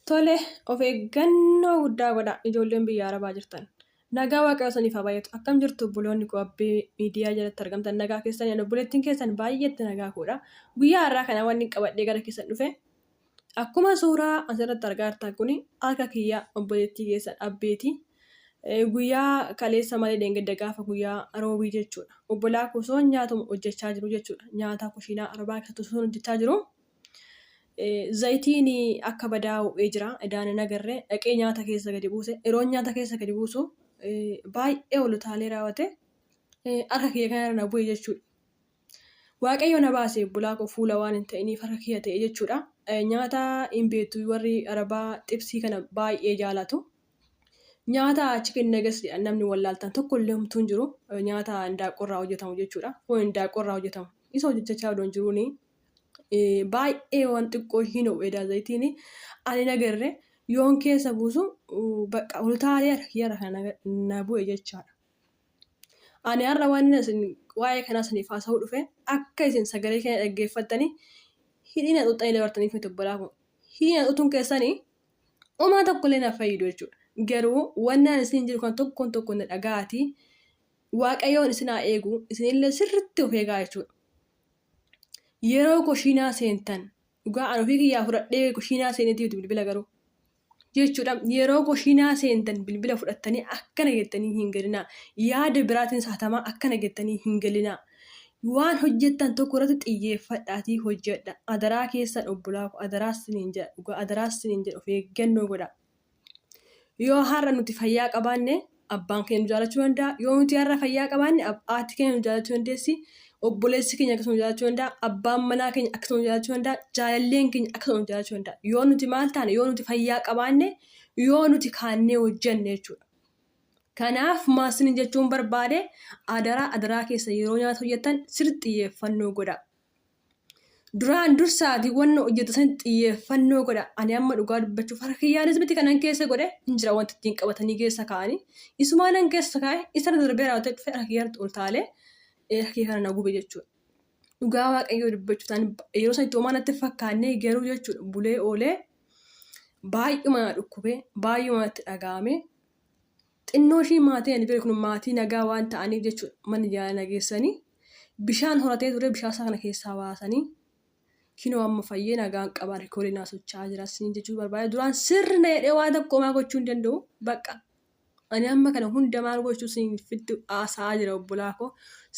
Tole, of eeggannoo guddaa godhaa ijoolleen biyya Arabaa jirtan. Nagaa Waaqayyoo isiniif haa baay'atu. Akkam jirtu obboloonni koo Abbee miidiyaa jalatti argamtan nagaa keessanii ani obboleettiin keessan baay'eetti nagaa koodha. Guyyaa har'aa kana wanni qabadhee gara keessan dhufe akkuma suuraa asirratti argaa jirtan kun harka kiyya obboleettii keessan Abbeeti. Guyyaa kaleessa malee dheengadda gaafa guyyaa roobii jechuudha. Obbolaa koo osoo nyaatuma hojjechaa jiru jechuudha. Nyaata kushiinaa Arabaa keessatti osoo hojjechaa jiru. Zayitiin akka badaa ho'ee jira. Edaan hin agarre. Dhaqee nyaata keessa gadi buuse. Yeroon nyaata keessa gadi buusu baay'ee ol utaalee raawwate. Harka kiyya kanarra na bu'e jechuudha. Waaqayyo na baase obbolaa koo fuula waan hin ta'iniif harka kiyya ta'e jechuudha. Nyaata hin beektu warri Arabaa xibsii kana baay'ee jaalatu. Nyaata chicken nuggets jedhan namni wallaaltan tokko illee homtuu hin jiru. Nyaata indaaqqoo irraa hojjetamu jechuudha. Foon indaaqqoo irraa hojjetamu. Isa hojjechachaa odoon jiruuni baay'ee waan xiqqoo hin ho'eedha zayitiin ani hin agarre yoon keessa buusu bakka oltaalee harka kiyyarra kana na bu'e jechaadha. Ani har'a waan isin waa'ee kanaa isiniif haasa'uu dhufe akka isin sagalee keenya dhaggeeffattanii hidhii na xuxxanii dabartaniif miti obbolaa koo. Hidhii na xuxuun keessanii homaa tokkollee na fayyadu jechuudha. Garuu wanni ani isin jiru kan tokkoon tokkoon na dhaga'aatii Waaqayyoon isin haa eegu isinillee sirriitti of eegaa jechuudha. Yeroo kushiinaa seentan dhugaa an ofii kiyyaa fudhadhee kushiinaa seenetii miti bilbila garuu jechuudha yeroo kushiinaa seentan bilbila fudhattanii akkana jettanii hin galinaa yaada biraatiin saatamaa akkana jettanii hin galinaa waan hojjettan tokko irratti xiyyeeffadhaatii hojjedha adaraa keessan obbolaa koo adaraa siniin jedha dhugaa adaraa siniin jedha of eeggannoo godha. Yoo har'a nuti fayyaa qabaanne abbaan keenya nu jaalachuu danda'a. Yoo nuti har'a fayyaa qabaanne haati keenya nu jaalachuu dandeessi. Obboleessi keenya akkasuma nu jaalachuu danda'a. Abbaan manaa keenya akkasuma nu jaalachuu danda'a. Jaalalleen keenya akkasuma nu jaalachuu danda'a. Yoo nuti maal taane yoo nuti fayyaa qabaanne yoo nuti kaannee hojjenne jechuudha. Kanaaf maal jechuun barbaade adaraa adaraa keessa yeroo nyaata hojjettan sirriitti xiyyeeffannoo godhaa. Duraan dursaatii wanna hojjettu san xiyyeeffannoo godha. Ani amma dhugaa dubbachuuf harka kiyyaanis miti kanan keessa godhe hin jira wanti ittiin qabatanii keessa kaa'anii. Isumaa nan keessa kaa'e isarra darbee raawwatee dhufe harka kiyyaatti ol taalee harka kiyya kana na gube jechuudha. Dhugaa Waaqayyoo dubbachuuf ta'an yeroo sanitti homaa natti hin fakkaanne garuu jechuudha bulee oolee baay'uma na dhukkube baay'uma natti dhaga'ame. Xinnoo ishii maatii ani beeknu maatii nagaa waan ta'aniif jechuudha mana yaala na geessanii bishaan horatee ture bishaan isaa kana keessaa baasanii kinoo amma fayyee nagaan qaba rikoolee naa socho'aa jira siin jechuu barbaade duraan sirri na jedhee waan tokko homaa gochuu hin danda'u bakka ani amma kana hunda maal gochuu siin fitti haasa'aa jira obbolaa koo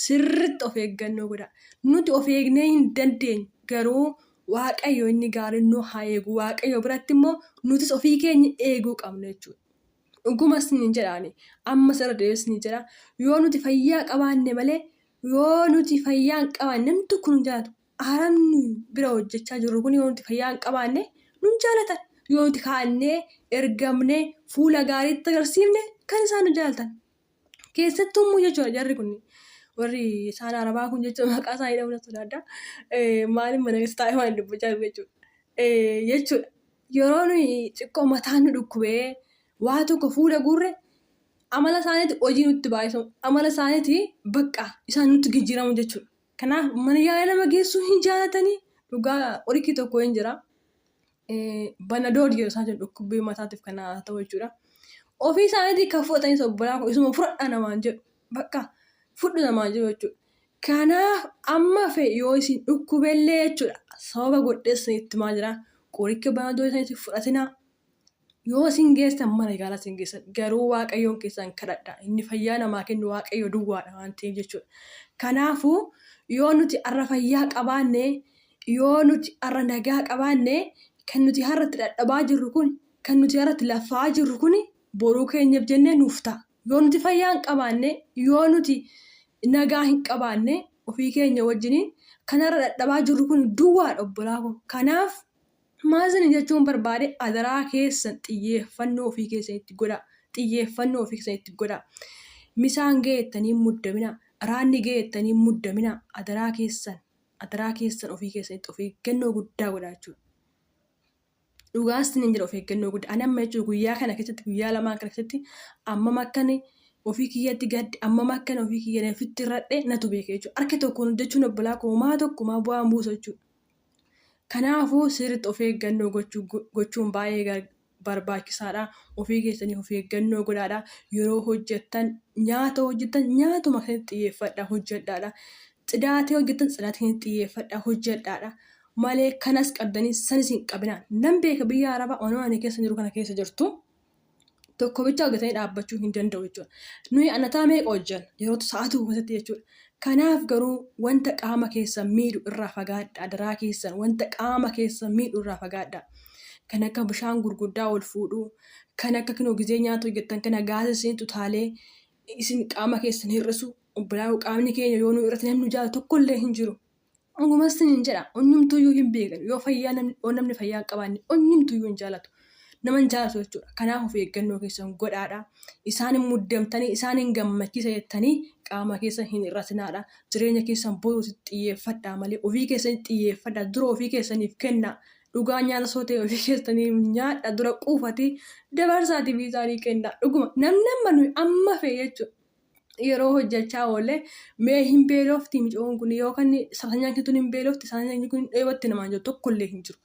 sirritti of eeggannoo godha nuti of eegnee hin dandeenyu garuu Waaqayyo inni gaariin nu haa eegu Waaqayyo biratti immoo nutis ofii keenya eeguu qabna jechuudha. Dhuguma isiniin jedha ani ammas irra deebi'ee isiniin jedha yoo nuti fayyaa qabaanne malee yoo nuti fayyaa hin qabaanne namni tokko nu jaalatu. Arabni bira hojjechaa jirru kun yoo nuti fayyaa hin qabaanne nun jaalatan. Yoo nuti kaannee ergamnee fuula gaariitti agarsiifne kan isaan nu jaalatan. Keessattuu immoo jechuudha jarri kun warri isaan arabaa kun jechuudha maqaa isaanii dha'uu na sodaadha. Maaliif mana keessa taa'ee waan dubbachaa jiru jechuudha. Jechuudha yeroo nuyi xiqqoo mataan nu dhukkubee waa tokko fuula guurre amala isaaniiti hojii nutti baay'isu amala isaaniiti bakka isaan nutti jijjiiramu jechuudha. Kanaaf mana yaala nama geessuu hin jaalatanii dhugaa qorikki tokko hin jira. Banadool yeroo isaan jedhu dhukkubbii mataatiif kan haa ta'u jechuudha. Ofii isaaniitii kan fudhatanis obbolaa koo isuma fudhadhaa namaan jedhu bakka fudhu namaan jedhu jechuudha. Kanaaf amma fe'e yoo isin dhukkubellee jechuudha sababa godhee isinitti himaa jira qoricha banadool isinitti fudhatinaa. Yoo isin geessan mana yaalaa isin geessan garuu Waaqayyoon keessan kadhadha. Inni fayyaa namaa kennu Waaqayyo duwwaadha waan ta'eef jechuudha. Kanaafuu yoo nuti har'a fayyaa qabaanne yoo nuti har'a nagaa qabaanne kan nuti har'a itti dhadhabaa jirru kun kan nuti har'a itti laffa'aa jirru kun boruu keenyaaf jennee nuuf ta'a. Yoo nuti fayyaa hin qabaanne yoo nuti nagaa hin qabaanne ofii keenya wajjiniin kan har'a dhadhabaa jirru kun duwwaadha obbolaa koo. Kanaaf Maal isiniin jechuun barbaade adaraa keessan xiyyeeffannoo ofii keessanitti godhaa. Xiyyeeffannoo ofii keessanitti godhaa. Misaan ga'e jettanii hin muddaminaa. Raanni ga'e jettanii hin muddaminaa. Adaraa keessan adaraa keessan ofii keessanitti of eeggannoo guddaa godhaa jechuudha. Dhugaa isiniin jedha of eeggannoo guddaa. Ani amma jechuudha guyyaa kana keessatti guyyaa lamaan kana keessatti ammam akkan ofii kiyyatti gadde ammam akkan ofii kiyya ofitti irradhe natu beeka jechuudha. Harka tokkoon hojjechuun obbolaa koo homaa tokko homaa bu'aa hin buusu jechuudha. Kanaafuu sirriitti of eeggannoo gochuun baay'ee barbaachisaadha. Ofii keessaniif of eeggannoo godhaadha. Yeroo hojjettan nyaata hojjettan nyaatuma keessatti xiyyeeffadhaa hojjedhaadha. Tsidaatee hojjettan tsidaatee keessatti xiyyeeffadhaa hojjedhaadha. Malee kanas qabdanii sanis hin qabinaa. Nan beeka biyya Arabaa onoo ani keessa jiru kana keessa jirtu. Tokko bichaa hojjetanii dhaabbachuu hin danda'u jechuudha. Nuyi anataa meeqa hojjenna yeroo sa'aatii keessatti jechuudha. Kanaaf garuu wanta qaama keessan miidhu irraa fagaadhaa adaraa keessan wanta qaama keessan miidhu irraa fagaadhaa. Kan akka bishaan gurguddaa ol fuudhuu, kan akka kinoo gizee nyaata hojjettan kana gaasa isinitti utaalee isin qaama keessan hir'isu. Obbolaa qaamni keenya yoo nu irratti namni nu jaalatu tokkollee hin jiru. Dhuguma isiniin jedha onyumtuyyuu hin beekan yoo fayyaa namni yoo namni fayyaa hin qabaanne onyumtuyyuu hin jaalatu. Nama hin jaalatu jechuudha. Kanaaf of eeggannoo keessan godhaadha. Isaan hin muddamtanii isaan hin gammachiisa jettanii qaama keessan hin hir'atinaadha. Jireenya keessan boruutti xiyyeeffadhaa malee ofii keessanitti xiyyeeffadhaa dura ofii keessaniif kennaa. Dhugaa nyaata soo ta'e ofii keessaniif nyaadha dura quufatii dabarsaatii fi isaanii kennaa. Dhuguma namni amma nuyi amma fe'e jechuudha. Yeroo hojjechaa oolle mee hin beelofti micoon kun yookaan saranyaan kun hin beelofti saranyaan kun hin dheebotti namaan jiru tokkollee hin jiru.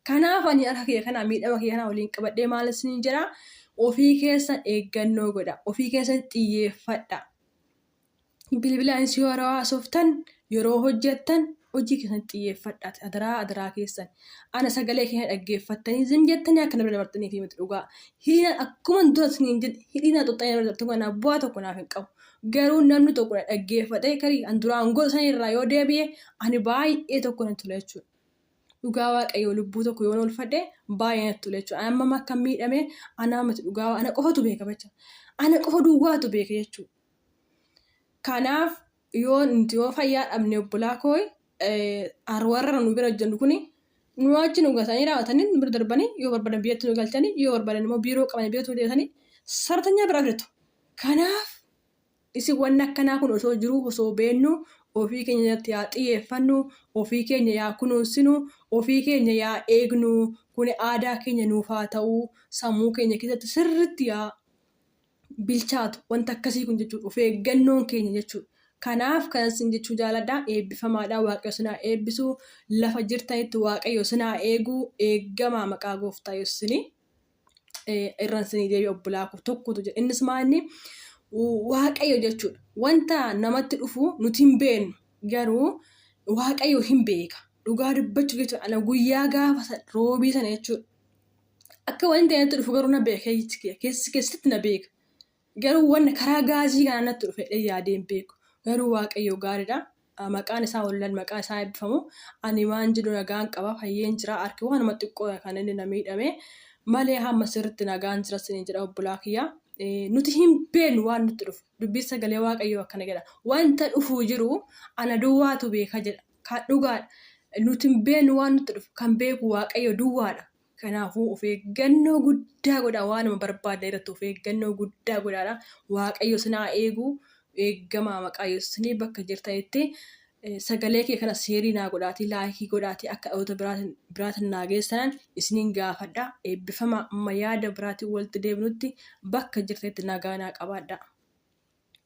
Kanaaf ani harka kiyya kana miidhama kiyya kana waliin qabadhee maal isiniin jedha ofii keessan eeggannoo godha ofii keessan xiyyeeffadha. Bilbilaanis yoo yeroo haasoftan yeroo hojjettan hojii keessan xiyyeeffadhaa adaraa adaraa keessan. Ana sagalee keenya dhaggeeffattanii zim jettanii akka na bira dabartanii fi miti dhugaa. Hidhiin akkuma dura isiniin jedhe hidhiin na xuxxanii na bira dabartan kana bu'aa tokko naaf hin qabu. Garuu namni tokko na dhaggeeffatee karii an duraan godhu san irraa yoo deebi'e ani baay'ee tokko natti tola jechuudha. Dhugaa waaqayyoo lubbuu tokko yoon oolfadhe baay'ee natti tola jechuudha. Ani ammam akka miidhame anaa miti dhugaa ana qofatu beeka bacha. Ana qofa duwwaatu beeka jechuudha. Kanaaf yoo nuti yoo fayyaa dhabne obbolaa koo warra nu bira hojjennu kuni nu achi nu gatanii raawwatanii nu bira darbanii yoo barbaadan biyyatti nu galchanii yoo barbaadan immoo biiroo qabanii biyyatti nu deebisanii sartanyaa biraa fidatu. Kanaaf isin wanni akkanaa kun osoo jiruu osoo beennu ofii keenya irratti yaa xiyyeeffannu ofii keenya yaa kunuunsinu ofii keenya yaa eegnu kun aadaa keenya nuuf haa ta'u sammuu keenya keessatti sirriitti yaa bilchaatu wanta akkasii kun jechuudha of eeggannoon keenya jechuudha. Kanaaf kanan sin jechuu jaaladha eebbifamaadha waaqayyo sin haa eebbisu lafa jirtanitti waaqayyo sin haa eegu eeggamaa maqaa gooftaa yesuusini irran sinii deebi'a obbolaa koo tokkotu jira innis maa inni waaqayyo jechuudha wanta namatti dhufu nuti hin beeknu garuu waaqayyo hin beeka dhugaa dubbachuuf jechuudha ana guyyaa gaafa roobii sana jechuudha Akka wanti natti dhufu garuu na beeka keessi kiyya keessi keessatti na beeka. Garuu wanni karaa gaazii kanaa natti dhufe jedhee yaadee hin beeku. Garuu Waaqayyo gaariidha. Maqaan isaa ollan maqaan isaa eebbifamu. Ani waan jedhu nagaan qaba fayyeen jira harki waanuma xiqqoodha kan inni na miidhame malee hamma sirriitti nagaan jira isiniin jedha obbolaa kiyya. Nuti hin beeknu waan nutti dhufu. Dubbii sagalee Waaqayyoo akkana jedha. Wanta dhufuu jiru ana duwwaatu beeka jedha. Kan dhugaadha. Nuti hin beeknu waan nutti dhufu. Kan beeku Waaqayyo duwwaadha. Kanaafuu of eeggannoo guddaa godhaa waanuma barbaaddan irratti of eeggannoo guddaa godhaadha. Waaqayyo isin haa eegu. Eeggamaa maqaa Yesuusinii bakka jirtanitti sagalee kee kana seerii naa godhaatii laayikii godhaatii akka dhaloota biraatiin naa geessanan isiniin gaafadha. Eebbifamaa amma yaada biraatiin walitti deebinutti bakka jirtanitti nagaa naa qabaadhaa.